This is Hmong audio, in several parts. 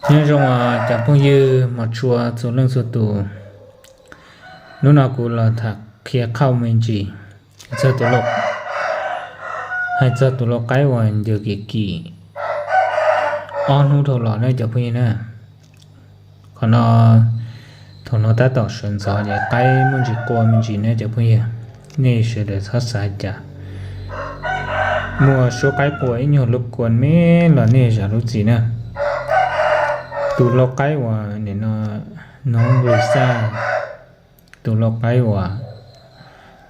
Nyob zoo cov phooj ywg mos tshua txhua leej txhua tus, hnub no kuv los tham qhia qhauj me ntsis txog tus, hais txog tus lau qaib uas ncaws kim kim ob hnub dhau los ne cov phooj ywg na. Qhov no, thaum no tab tom sawv ntxov ces qaib muaj ntsis qua me ntsis ne cov phooj ywg, nej sawv daws txhob xav cas. Muaj suab qaib qua ib nyuag lub kua me los nej zam lub txim na. Tus lau qaib uas nim no, no Lwm Xaj, tus lau qaib uas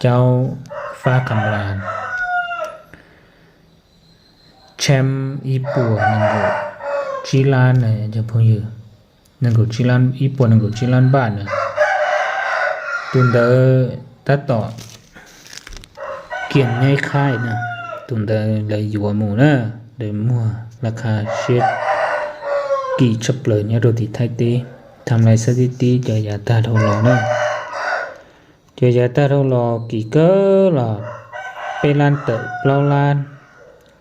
caub fab kham las tshem ib puas nees nkaum tsib lab na cov phooj ywg, nees nkaum tsib lab, ib puas nees nkaum tsib lab npaj na. Tus ntawd tab tom kiag neb qhaib na, tus ntawd lawv yuav mus na, lawv muag laj kha siab kim tshaj plaws nyob rau tim Thaib teb, tham lais xab tib tib cov yav tag dhau los na. Cov yav tag dhau los kim kawg los peb lab tawm plaub lab,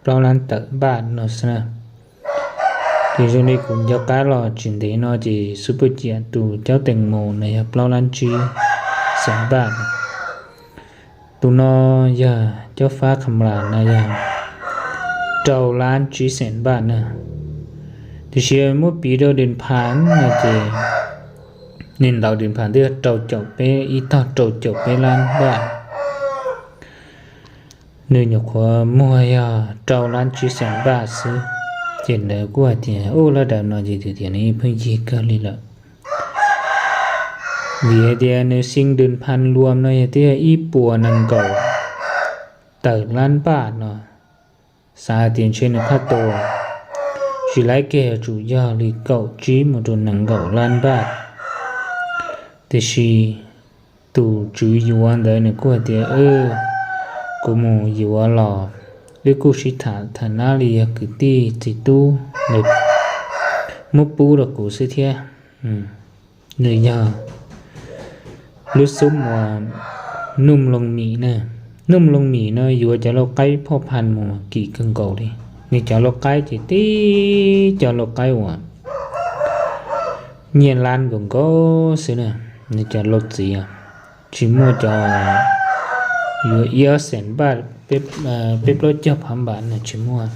plaub lab tawm npaj no xwb na. Ces zoo li kuv nco qab los tsis ntev no ces xub pwj ciam tus caub tees mus no yog plaub lab tsib xees npaj. Tus no yog caub fab kham las no yog rau lab tsib xees npaj na. Tiam sis muab piv rau Dwm Phas no ces nws ntau, Dwm Phas twb yog rau caum peb, ib tog rau caum peb lab npaj. Nws nyuam qhuav muag yog rau lab tsib xees npaj xwb. Ces lawv kuj hais tias ub, lab dam no ces tus tias nws yeej pheej yig kawg li lawm. Vim hais tias nws xees Dwm Phas luam no yog twb yog ib puas nees nkaum tawm lab npaj no, xav hais tias ntshe nws phaj tua, tsis laib kiag yuav tsum yog li kaum tsib mus rau nees nkaum lab npaj. Tiam sis tus tswv yuav ntawd nws kuj hais tias kuv mus yuav los wb kuj sib tham tham nab li yog kwv tij txiv tub, nws muab pub rau kuv xwb thiab. Nws yog lub xub uas Nuj Looj Mim na. Nuj Looj Mim no yuav cov lau qaib phoj phan mus kim kawg nkaus li. Nws cov lau qaib ces tib cov lau qaib uas nyiaj lab nkaus nkaus xwb na. Nws cov lau txiv tsis muaj cov yuav ib ob xees npaj, peb plaub caug phav npam no tsis muaj,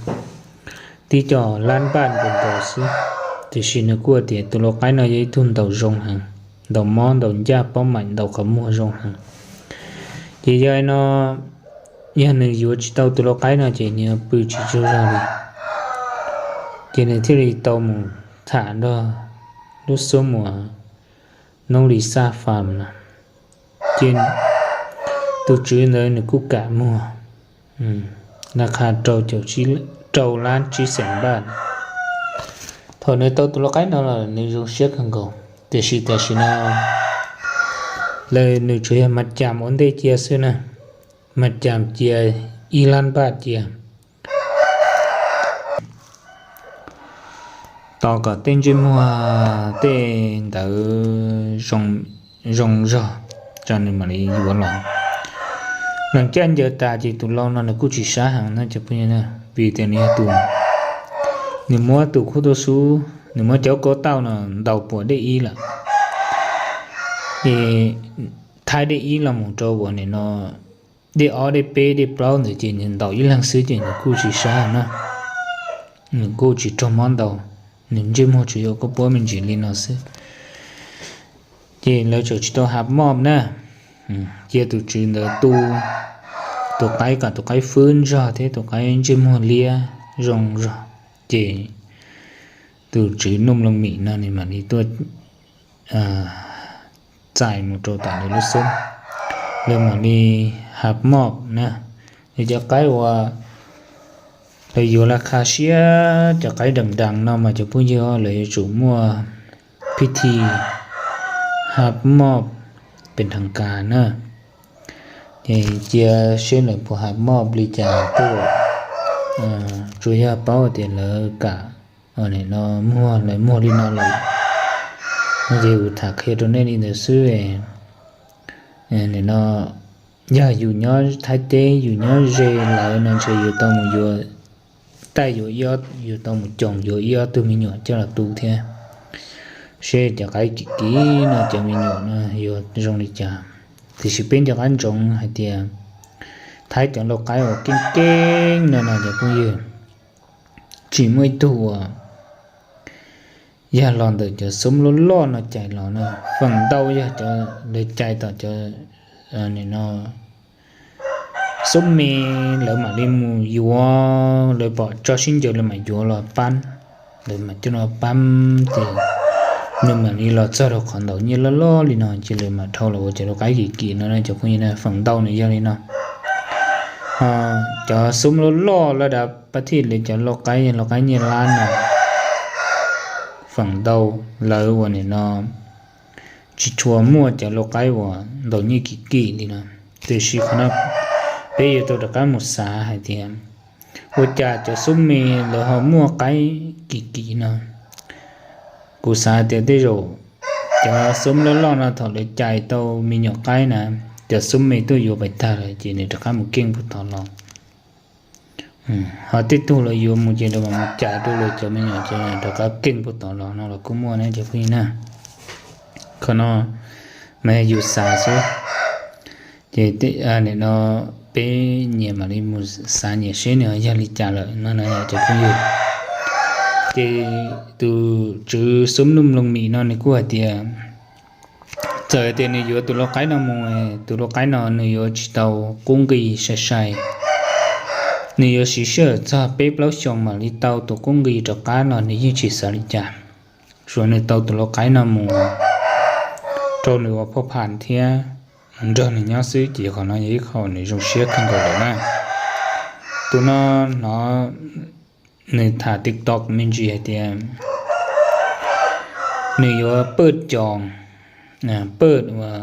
tib cov lab npaj nkaus nkaus xwb. Tiam sis nws kuj tias tus lau qaib no yog ib tug ntaus zoo heev, ntaus mob ntaus ncaj paub maim ntaus qhov muag zoo heev. Ces yog no, yog nws yuav tsis tau tus lau qaib no ces nws yuav pw tsis tsaug zog li. Ces nws thiaj li tau mus tham nrog lub xub uas Noob Lis Xaj Fam no. Ces tus tswv ntawd nws kuj kam muag, laj kha rau lab tsib xees npaj. Thaum nws tau tus lau qaib no los nws zoo siab kawg nkaus, tiam sis tam sim no lawv, nws tsuas yog mas cam ua ntej cia xwb na, mas cam cia ib lab npaj cia tos kom tej ntsej muag tej ntawd zoo zog, ces nws mam li yuav los. Nees caij ncaws tas ces tus lau no nws kuj tsis sab heev no cov phooj ywg, vim tias nws yog tus, nws muab tus khub tuaj sub, nws muab cov kaub tauj no ntaus puas dej ib lawm, es thaij dej ib los mus rau uas nim no dej ob dej peb dej plaub ntawd ces nws ntaus ib leeg xwb ces nws kuj tsis sab na. Nws kuj tsis raug mob ntau, nws ntsej muag tsuas yog koj puab me ntsis li no xwb. Ces lawv tseem tsis tau hab mob na, cia tus tswv ntawd tu tus qaib kom tus qaib fwb ntsog thiab tus qaib ntsej muag liab zoo zog, ces tus tswv Nuj Looj Mim no nws mam li tuaj txais mus rau tom nws lub xub, lawv mam li hab mob na. Yog cov qaib uas lawv yuav laj kha siab, cov qaib dees dees no mas cov phooj ywg, lawv yuav tsum muaj phij thi hab mob pes dheev kas na. Ces cia seb lawv puas hab mob li cas tuaj, tsuas yog paub tias lawv kam, nim no muag, lawv muag li no lawm no ces kuv tham qhia rau nej li ntawd xwb. Nim no yog yus nyob Thaib teb yus nyob ze lawv no ntshe yus tau mus yuav, taij yuav ib ob, yus tau mus coos yuav ib ob tug me nyuam coj los tu thiab. seb cov qaib kim kim no cov me nyuam no yuav zoo li cas. Tiam sis peb nco qab ntsoov hais tias Thaib cov lau qaib uas keej keej no no cov phooj ywg, tsis muaj ib tug uas yog los ntawm cov xoob loj loj no cais los na. Feem ntau yog cov lawv cais tom cov no xoob me, lawv mam li mus yuav, lawv pom tso sib ncaws lawv mam yuav los pab, lawv mam coj los pab ces nws mam li los txog rau qhov ntau nyiaj loj loj li no ces lawv mam dhau los ua cov lau qaib kim kim no na cov phooj ywg na. Feem ntau nws yog li no. Cov xoob loj loj laj dav pab thij li cov lau qaib, lau qaib nyiaj lab no, feem ntau lawv uas nim no tsis tshua muaj cov lau qaib uas ntau nyiaj kim kim li no. Tiam sis qhov no peb yuav tau rov qab mus xav hais tias ua cas cov xoob me lawv ho muaj qaib kim kim no. Kuv xav tias tej zaum cov xoob loj loj no thaum lawv cais tau me nyuam qaib na, cov xoob me tuaj yuav pais tag lawm ces nws rov qab mus keej puag tod los. Ho tej tug lawv yuav mus ces lawv mam mus cais rau lawv cov me nyuam ces rov qab keej puag tod los no los kuj muaj na cov phooj ywg na. Qhov no mas yog yus xav xwb, ces nim no peb nyias mam li mus xav nyias seb nws yog li cas lawm no na cov phooj ywg. Ces tus tswv xoob nuj mloog mim no nws kuj hais tias txawm tias nws yuav tus lau qaib no mus, tus lau qaib no nws yuav tsis tau qub nqi sai sai. Nws yuav siv sij hawm txog peb plaub xyoos mam li tau tus qub nqi rov qab los nws yeej tsis xav li cas. Tsuav nws tau tus lau qaib no mus rau nws ua phoj pham thiab nrog nws nyob xwb ces qhov no yog ib qho nws zoo siab kawg nkaus lawm na. Tus no hnov nws tham TikTok me ntsis hais tias nws yuav pawj cos, pawj uas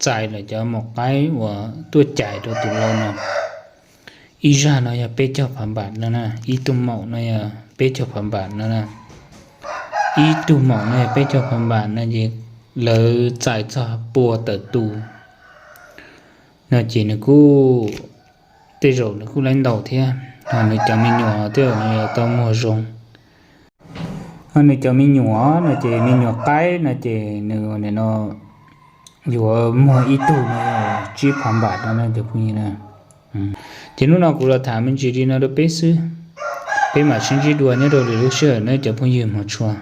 txais lawm cov maum qaib uas tuaj cais rau tus lau no. Ib zaj no yog peb caug phav npam no na, ib tug maum no yog peb caug phav npam no na. Ib tug maum no yog peb caug phav npam no ces lawv txais txog pua tawm tus no ces nws kuj, tej zaum nws kuj laib ntaus thiab, ho nws cov me nyuam tej zaum nws yuav tau muag zoo. Ho nws cov me nyuam no ces me nyuam qaib no ces nws nim no yuav muag ib tug no tsib phav npam no na cov phooj ywg na. Ces hnub no kuv los tham me ntsis li no rau peb xwb, peb mam sib ntsib dua nyob rau lwm lub sij hawm na cov phooj ywg hmov tshua.